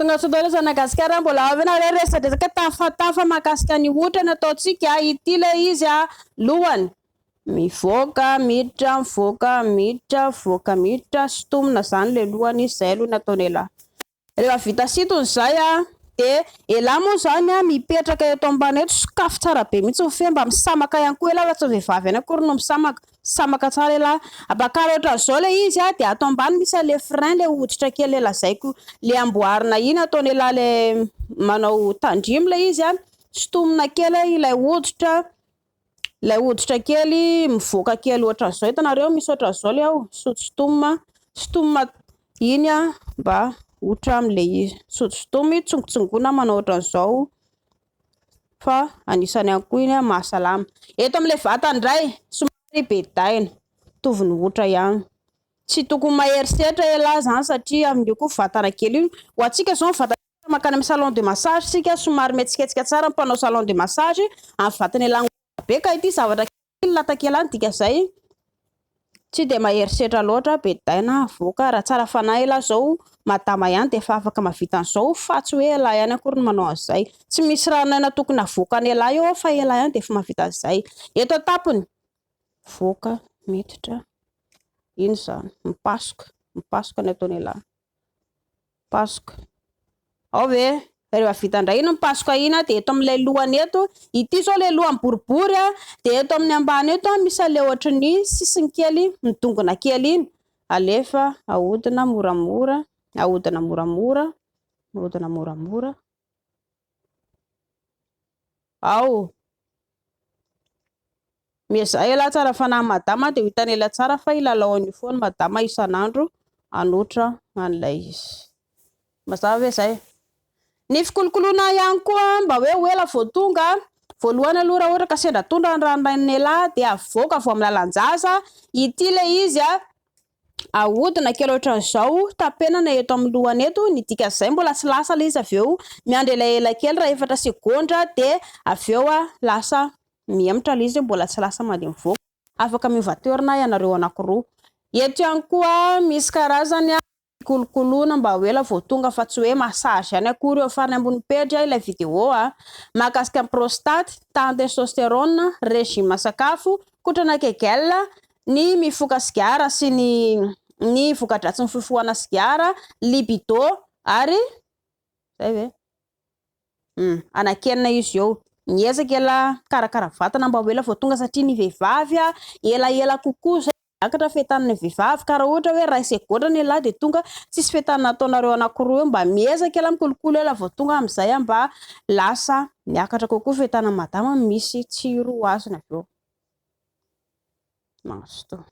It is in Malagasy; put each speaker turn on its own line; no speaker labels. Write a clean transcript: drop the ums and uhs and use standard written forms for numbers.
Tonga soa daholo zanak'i Gasikara, mbola ao ve nareo resadresaka tafatafa mahakasika ny otra nataontsika, ity ilay izy a, lohany, mivoaka, miditra, mivoaka, miditra, mivoaka, miditra, sintomina zany le lohany, zay aloha nataon'elah. Rehefa vita sintony izay a, dia elah moa izany a mipetraka eto ambany eto, sokafy tsara be mihitsy ny fe mba misamaka ihany koa elah fa tsy ny vehivavy ihany akory no misamaka, misamaka tsara elah. Ampakaro ohatran'izao ilay izy a, dia ato ambany misy an'ilay frein ilay hoditra kely ilay lazaiko ilay amboarina iny, ataon'elah ilay manao tandrimo ilay izy a, sintomina kely ilay hoditra, ilay hoditra kely mivoaka kely ohatran'izao, hitanareo misy ohatran'izao ilay ao, sotosotomina, sintomina iny mba hotra amin'ilay izy, sotosotomy, tsongotsongoina manao ohatran'izao fa anisany ihany koa iny mahasalama. Eto amin'ilay vatana indray somary bedaina, mitovy ny hotra ihany. Tsy tokony mahery setra elah zany satria amin'io koa vatana kely io, ho antsika zao ny vatana mankany amin'ny salon de massage tsika somary mihetsiketsika tsara ny mpanao salon de massage amin'ny vatana elah ngôza be ka ity zavatra kely latak'elah ny dikan'izay tsy dia mahery setra loatra bedaina avoaka raha tsara fanahy elah zao madama ihany dia efa afaka mahavita an'izao fa tsy hoe elah ihany akory no manao an'izay tsy misy ranonaina tokony avoakan'elah eo fa elah ihany dia efa mahavita an'izay eto an-tampony mivoaka miditra iny izany mipasoka mipasoka ny ataon'elah Mipasoka. Ao ve? Rehefa vita indray iny mipasoka iny dia eto amin'ilay lohany eto, ity izao ilay lohany boribory dia eto amin'ny ambany eto misy an'ilay ohatry ny sisiny kely midongona kely iny. Alefa ahodina moramora, ahodina moramora, ahodina moramora. Ao. Miezaha elah tsara fanahy madama dia ho hitan'elah tsara fa hilalao an'io foana madama isan'andro hanotra an'ilay izy. Mazava ve izay? Ny fikolokoloana ihany koa mba hoe ho ela vao tonga, voalohany aloha raha ohatra ka sendra tondra ny ranorain'elah dia avoaka vao amin'ny lalan-jaza, ity ilay izy a, Ahodina kely ohatran'izao, tapenana eto amin'ny lohany eto, ny dikan'izay mbola tsy lasa ilay izy avy eo, miandry elaela kely raha efatra segondra dia avy eo lasa mihemotra ilay izy mbola tsy lasa mandeha mivoaka, afaka miova toerana ianareo anankiroa. Eto ihany koa misy karazany fikolokoloana mba ho ela vao tonga fa tsy hoe massage ihany akory eo farany ambony pejy ilay vidéo a. Mahakasika ny prostate, tahan'ny testosterone, régime sakafo, kotrana kegel, ny mifoka sigara sy ny ny voka-dratsin'ny fifohana sigara, libido ary zay ve? Hum, anakenina izy eo. Miezaka elah mikarakara vatana mba ho ela vao tonga satria ny vehivavy elaela kokoa zay miakatra fientanan'ny vehivavy ka raha ohatra hoe iray segondra ny elah dia tonga tsisy fientanana ataonareo anakiroa eo mba miezaka elah mikolokolo ela vao tonga amin'izay mba lasa miakatra kokoa fientanan'ny madama misy tsiro ho azony avy eo. Mazotoa.